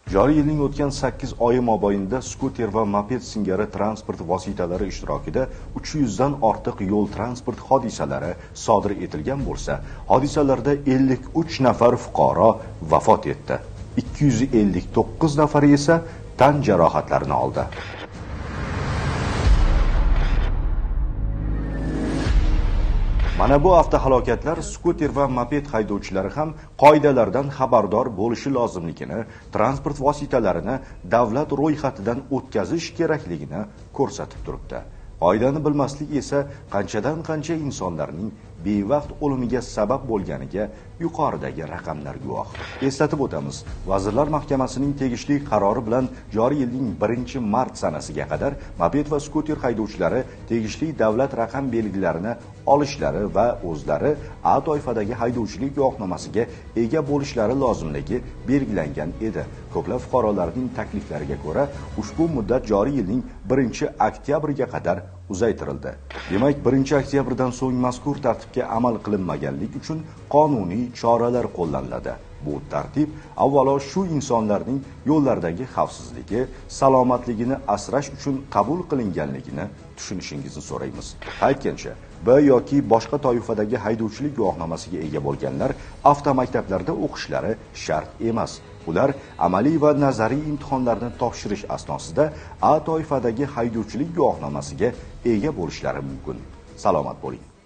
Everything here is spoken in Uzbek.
Joriy yilning o'tgan 8 oyi mobaynida skuter va moped singari transport vositalari ishtirokida 300 dan ortiq yo'l transport hodisalari sodir etilgan bo'lsa, hodisalarda 53 nafar fuqaro vafot etdi. 259 nafari esa tan jarohatlarini oldi. Mana bu avtohalokatlar skuter va moped haydovchilari ham qoidalardan xabardor bo'lishi lozimligini, transport vositalarini davlat ro'yxatidan o'tkazish kerakligini ko'rsatib turibdi. Qoidani bilmaslik esa qanchadan qancha insonlarning bevaqt o'limiga sabab bo'lganiga yuqoridagi raqamlar guvoh. Eslatib o'tamiz, Vazirlar Mahkamasining tegishli qarori bilan joriy yilning 1-mart sanasiga qadar moped va skuter haydovchilari tegishli davlat raqam belgilarini olishlari va o'zlari A toifadagi haydovchilik guvohnomasiga ega bo'lishlari lozimligi belgilangan edi. Ko'plab fuqarolarning takliflariga ko'ra, ushbu muddat joriy yilning 1-oktyabriga qadar uzaytirildi. Demak, 1-oktyabrdan so'ng mazkur tartibga amal qilinmaganlik uchun qonuniy choralar qo'llaniladi. Bu tartib avvalo shu insonlarning yo'llardagi xavfsizligi, salomatligini asrash uchun qabul qilinganligini tushunishingizni so'raymiz. Aytgancha, B yoki boshqa toifadagi haydovchilik guvohnomasiga ega bo'lganlar avtomaktablarda o'qishlari shart emas. Ular amaliy va nazariy imtihonlarni topshirish asnosida A toifadagi haydovchilik guvohnomasiga ega bo'lishlari mumkin. Salomat bo'ling.